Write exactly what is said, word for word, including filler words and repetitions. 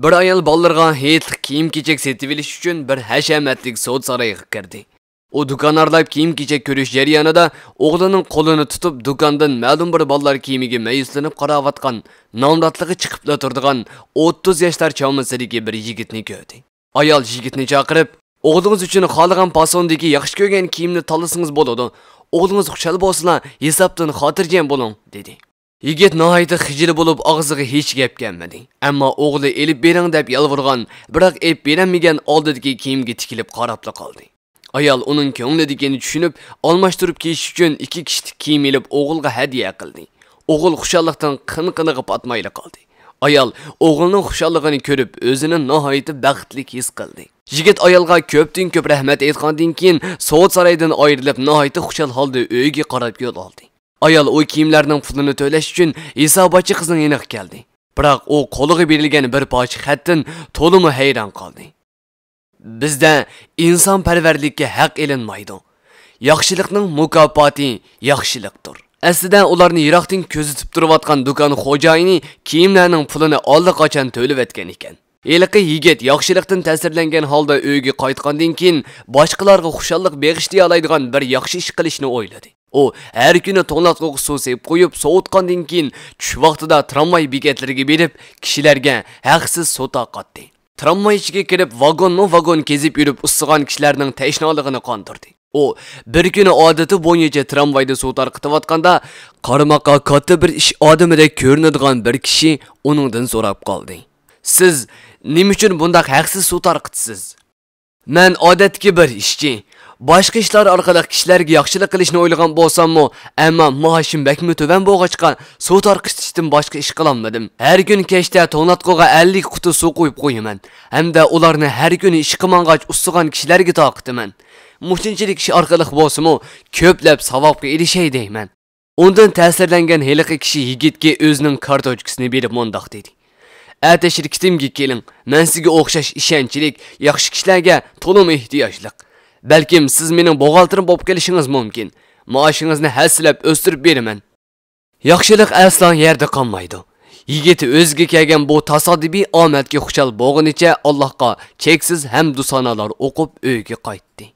بىر ئايال بالىلىرىغا ھېيتلىق كىيىم-كېچەك سېتىۋېلىش ئۈچۈن بىر ھەشەمەتلىك سودا سارىيىغا كىردى. ئۇ دۇكان ئارىلاپ كىيىم-كېچەك كۆرۈش جەريانىدا ئوغلىنىڭ قولىنى تۇتۇپ، دۇكاندىن مەلۇم بىر بالىلار كىيىمىگە مەيۈسلىنىپ قاراۋاتقان، نامراتلىقى چىقىپلا تۇرىدىغان ئوتتۇز ياشلار چامىسىدىكى بىر يىگىتنى كۆردى. ئايال يىگىتنى چاقىرىپ، ئوغلىڭىز ئۈچۈن خالىغان پاسوندىكى ياخشى كۆرگەن كىيىمنى تاللىسىڭىز بولىدۇ. ئوغلىڭىز خۇشال بولسىلا، ھېسابتىن خاتىرجەم بولۇڭ، دېدى. يىگىت ناھايىتى خىجىل بولۇپ، ئاغزىغا ھېچ گەپ كەلمىدى. ئەمما ئوغلى ئېلىپ بېرىڭ دەپ يالۋۇرغان، بىراق ئېلىپ بېرەلمىگەن ئالدىدىكى كىيىمگە تىكىلىپ قاراپلا قالدى. ئايال ئۇنىڭ كۆڭلىدىكىنى چۈشىنىپ، ئالماشتۇرۇپ كىيىش ئۈچۈن ئىككى كىشىلىك كىيىم ئېلىپ ئوغلىغا ھەدىيە قىلدى. ئوغۇل خۇشاللىقتىن قىن-قىنىغا پاتمايلا قالدى. ئايال ئوغلىنىڭ خۇشاللىقىنى كۆرۈپ، ئۆزىنى ناھايىتى بەختلىك ھېس قىلدى. يىگىت ئايالغا كۆپتىن كۆپ رەھمەت ئېيتقاندىن كېيىن، سودا سارايدىن ئايرىلىپ، ناھايىتى خۇشال ھالدا ئۆيىگە قاراپ يول ئالدى. ئايال ئۇ كىيىملەرنىڭ پۇلىنى تۆلەش ئۈچۈن ھېساباتچى قىزنىڭ يېنىغا كەلدى. بىراق ئۇ قولىغا بېرىلگەن بىر پارچە خەتتىن تولىمۇ ھەيران قالدى. بىزدە ئىنسانپەرۋەرلىككە ھەق ئېلىنمايدۇ. ياخشىلىقنىڭ مۇكاپاتى ياخشىلىقتۇر. ئەسلىدە ئۇلارنى يىراقتىن كۆزىتىپ تۇرۇۋاتقان دۇكان خوجايىنى كىيىملەرنىڭ پۇلىنى ئاللىقاچان تۆلىۋەتكەن ئىكەن. ھېلىقى يىگىت ياخشىلىقتىن تەسىرلەنگەن ھالدا ئۆيىگە قايتقاندىن كېيىن، باشقىلارغا خۇشاللىق بېغىشلىيالايدىغان بىر ياخشى ئىش قىلىشنى ئويلىدى. ئۇ ھەر كۈنى توڭلاتقۇغا سۇ سېپىپ قويۇپ، سوۋۇتقاندىن كېيىن، چۈش ۋاقتىدا ترامۋاي بېكەتلىرىگە بېرىپ، كىشىلەرگە ھەقسىز سۇ تارقاتتى. ترامۋاي ئىچىگە كىرىپ، ۋاگونمۇ ۋاگون كېزىپ يۈرۈپ، ئۇسسىغان كىشىلەرنىڭ تەشنالىقىنى قاندۇردى. ئۇ بىر كۈنى ئادىتى بويىچە ترامۋايدا سۇ تارقىتىۋاتقاندا، قارىماققا كاتتا بىر ئىش ئادىمىدەك كۆرۈنىدىغان بىر كىشى ئۇنىڭدىن سوراپ قالدى: «سىز نېمە ئۈچۈن بۇنداق ھەقسىز سۇ تارقىتىسىز؟» «مەن ئادەتتىكى بىر ئىشچى. باشقا ئىشلار ئارقىلىق كىشىلەرگە ياخشىلىق قىلىشنى ئويلىغان بولساممۇ، ئەمما مائاشىم بەكمۇ تۆۋەن بولغاچقا، سۇ تارقىتىشتىن باشقا ئىش قىلالمىدىم. ھەر كۈنى كەچتە توڭلاتقۇغا ئەللىك قۇتا سۇ قۇيۇپ قويىمەن ھەمدە ئۇلارنى ھەر كۈنى ئىشقا ماڭغاچ ئۇسسىغان كىشىلەرگە تارقىتىمەن. مۇشۇنچىلىك ئىش ئارقىلىق بولسىمۇ، كۆپلەپ ساۋابقا ئېرىشەي دەيمەن.» ئۇندىن تەسىرلەنگەن ھېلىقى كىشى يىگىتكە ئۆزىنىڭ كارتوچكىسىنى بېرىپ مۇنداق دېدى: «ئەتە شىركىتىمگە كېلىڭ، مەن سىزگە ئوخشاش ئىشەنچلىك، ياخشى كىشىلەرگە تولىمۇ ئېھتىياجلىق. بەلكىم سىز مېنىڭ بوغالتىرىم بولۇپ قېلىشىڭىز مۇمكىن. مائاشىڭىزنى ھەسسىلەپ ئۆستۈرۈپ بېرىمەن.» ياخشىلىق ئەسلا يەردە قالمايدۇ. يىگىت ئۆزىگە كەلگەن بۇ تاسادىپىي ئامەتكە خۇشال بولغىنىچە ئاللاھقا چەكسىز ھەمدۇسانالار ئوقۇپ ئۆيىگە قايتتى.